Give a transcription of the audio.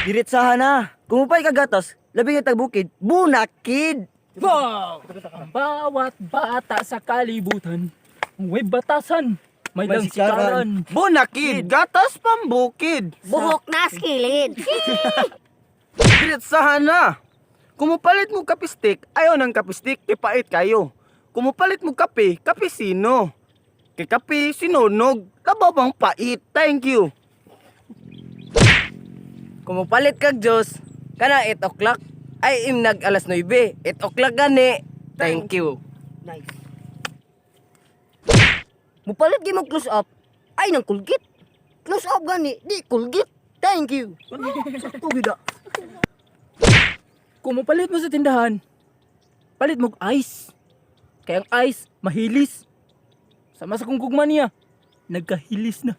Diretsahan na. Kung mupay ka gatas, labi nga tagbukid, bunakid. Wow! Ang bawat bata sa kalibutan, may batasan, may langsikaran. Bunakid, gatas pambukid. Buhok na skilid. Diretsahan na. Kung mupalit mo kapistik, ayaw ng kapistik, kipait kayo. Kung mupalit mo kape, kape sino? Kay kape, sinunog, labaw bang pait. Thank you. Kung mopalit kag Diyos, kana 8 o'clock, ay imnag alas 9, 8 o'clock gani. Thank you. Nice. Mupalit gyud mo close up. Ay nang kulgit. Close up gani, di kulgit. Thank you. Sakto gid ah. Kung mapalit mo sa tindahan, palit mo og ice. Kaya ang ice, mahilis. Sama sa kung gugma niya, nagkahilis na.